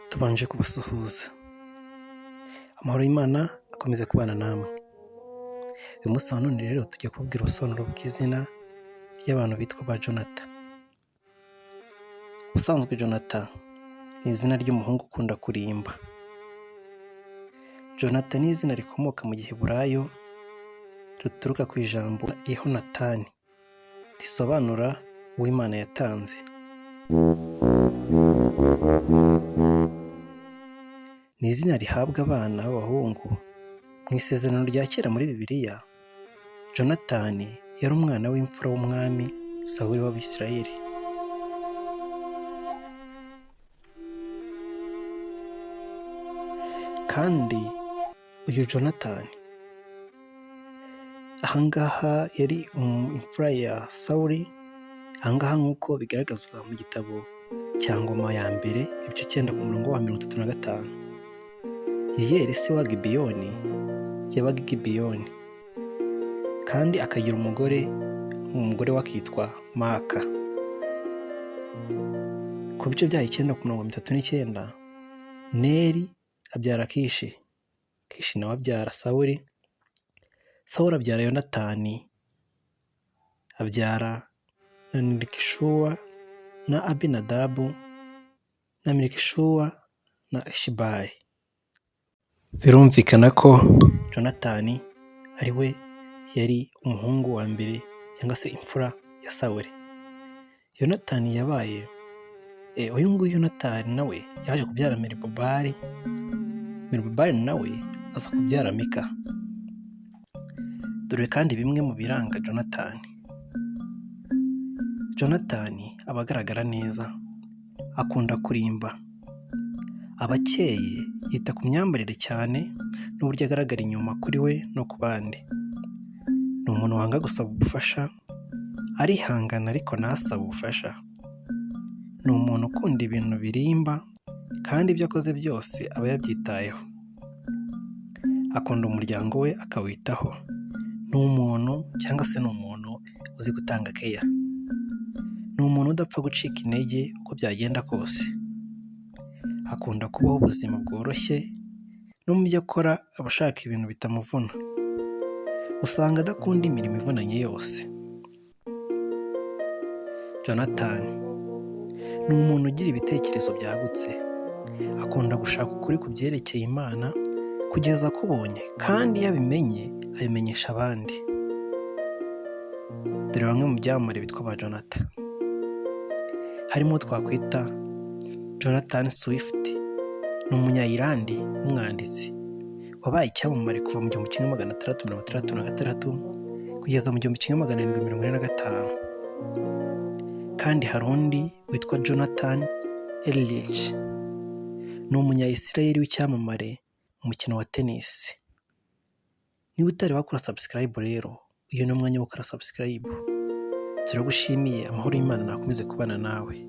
Tubanje kubasuhuza, amahoro y'Imana akomeze kubana namwe. Uyu munsi wa none rero tugiye kubabwira ubusobanuro bw'izina ry'abantu bitwa ba Jonathan. Ubusanzwe Jonathan ni izina ry'umuhungu ukunda kurimba. Jonathan ni izina rikomoka mu Giheburayo rituruka ku ijambo Yehonatani risobanura uwo Imana yatanze. Ni izina rihabwa abana b'abahungu. Mu isezerano rya kera muri Bibiliya, Jonathan yari umwana w'imfura w'umwami Sawuli w'Abisirayeli. Kandi uyu Jonathan ahangaha yari imfura ya Sawuli, ahangaha nk'uko bigaragazwa mu gitabo cya Ngoma ya mbere ibice 9 ku murongo wa 35. Yeyeli se wa Gibeyoni yabaga i Gibeyoni, kandi akagira umugore, umugore we akitwa Maka. Ku bice byayo 9 ku murongo wa 39, Neri abyara Kishi, Kishi nawe abyara Sawuli, Sawuli abyara Yonatani, abyara na Melikishuwa na Abinadabu na Melikishuwa na Eshibayi. Birumvikana ko Jonatani ari we yari umuhungu wa mbere cyangwa se imfura ya Sawuli. Yonatani yabaye uyu nguyu Yonatani nawe yaje kubyara Meribobali, Meribobali nawe aza kubyara Mika. Dore kandi bimwe mu biranga Jonatani. Jonatani aba agaragara neza, akunda kurimba, aba akeye, yita ku myambarire cyane n'uburyo agaragara inyuma kuri we no ku bandi. Ni umuntu wanga gusaba ubufasha, arihangana ariko ntasabe ubufasha. Ni umuntu ukunda ibintu birimba kandi ibyo akoze byose aba yabyitayeho. Akunda umuryango we akawitaho. Ni umuntu cyangwa se ni umuntu uzi gutanga keya. Ni umuntu udapfa gucika intege uko byagenda kose. Akunda kubaho ubuzima bworoshye no mu byo akora aba ashaka ibintu bitamuvuna. Usanga adakunda imirimo ivunanye yose. Jonathan ni umuntu ugira ibitekerezo byagutse, akunda gushaka ukuri ku byerekeye Imana kugeza akubonye, kandi iyo abimenye abimenyesha abandi. Dore bamwe mu byamamare bitwa ba Jonathan. Harimo uwo twakwita Jonathan Swift, ni umunya-Irlande w'umwanditsi wabaye icyamamare kuva mu 1666 kugeza mu 1745. Kandi hari undi witwa Jonathan Erlich, ni umunya-Isirayeli w'icyamamare mu mukino wa tennis. Niba utari wakora subscribe rero, uyu ni umwanya wo gukora subscribe. Turagushimiye, amahoro y'Imana nakomeze kubana nawe.